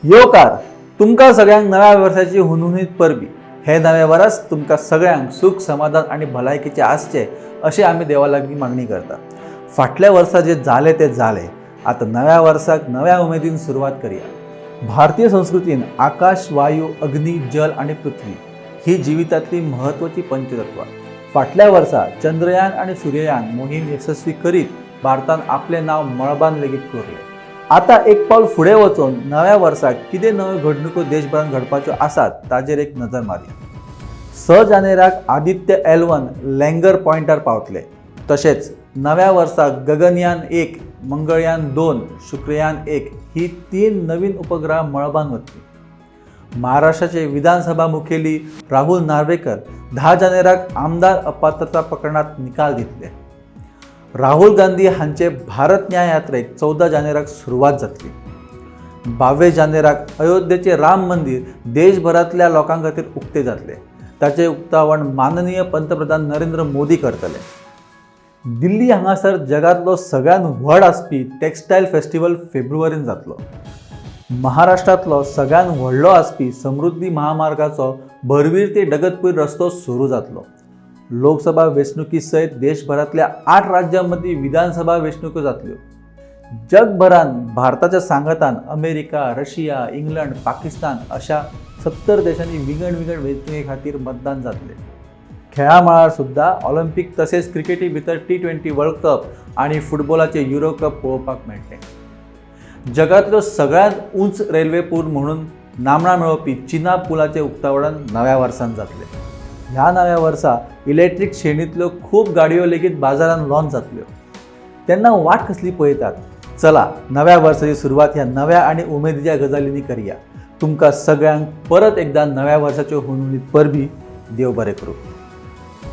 येवकार तुमकां सगळ्यांक नव्या वर्साची हुनहुनीत परबी. हे नवें वर्स तुमकां सगळ्यांक सूख, समाधान आनी भलायकेचें आसचें अशें आमी देवा लागीं मागणी करता. फाटल्या वर्सा जें जालें तें जालें, आतां नव्या वर्साक नव्या उमेदीन सुरवात करया. भारतीय संस्कृतीन आकाश, वायू, अग्नी, जल आनी पृथ्वी ही जिवितांतली म्हत्वाची पंचतत्वां. फाटल्या वर्सा चंद्रयान आनी सूर्ययान मोहीम यशस्वी करीत भारतान आपलें नांव मळबान लेगीत कोरलें. आतां एक पावल फुडें वचून नव्या वर्साक कितें नव्यो घडणुको देशभरांत घडपाच्यो आसात ताजेर एक नजर मारया. 6 जानेराक आदित्य L1 लँगर पॉयंटार पावतले. तशेंच नव्या वर्साक गगनयान 1, मंगळयान 2, शुक्रयान 1 ही तीन नवीन उपग्रह मळबान वतली. महाराष्ट्राचे विधानसभा मुखेली राहुल नार्वेकर 10 जानेराक आमदार अपात्रता प्रकरणात निकाल दितले. राहुल गांधी हांचे भारत न्याय यात्रेक 14 जानेराक सुरवात जातली. 22 जानेराक अयोध्येचे राम मंदिर देशभरांतल्या लोकां खातीर उक्तें जातलें. ताचें उक्तावण माननीय पंतप्रधान नरेंद्र मोदी करतले. दिल्ली हांगासर जगांतलो सगळ्यांत व्हड आसपी टेक्स्टायल फेस्टिवल फेब्रुवारीन जातलो. महाराष्ट्रांतलो सगळ्यांत व्हडलो आसपी समृद्धी महामार्गाचो भरवीर ते डगतपूर रस्तो सुरू जातलो. लोकसभा वेंचणुकी सयत देशभरांतल्या आठ राज्यां मदीं विधानसभा वेंचणुको जातल्यो. जगभरान भारताच्या सांगातान अमेरिका, रशिया, इंग्लंड, पाकिस्तान अशा 70 देशांनी विंगड विंगड वेंचणुके खातीर मतदान जातलें. खेळा मळार सुद्दां ऑलिम्पीक तशेंच क्रिकेटी भितर टी20 वर्ल्ड कप आनी फुटबॉलाचे युरो कप पळोवपाक मेळटलें. जगांतलो सगळ्यांत उंच रेल्वे पूल म्हणून नामना मेळोवपी चिनाब पुलाचें उक्तावण नव्या वर्सान जातलें. ह्या नव्या वर्सा इलेक्ट्रीक श्रेणींतल्यो खूब गाडयो लेगीत बाजारांत लॉन्च जातल्यो. तेन्ना वाट कसली पळयतात? चला, नव्या वर्साची सुरवात ह्या नव्या आनी उमेदीच्या गजालींनी करया. तुमकां सगळ्यांक परत एकदां नव्या वर्साच्यो हुनहुनीत परबी. देव बरें करूं.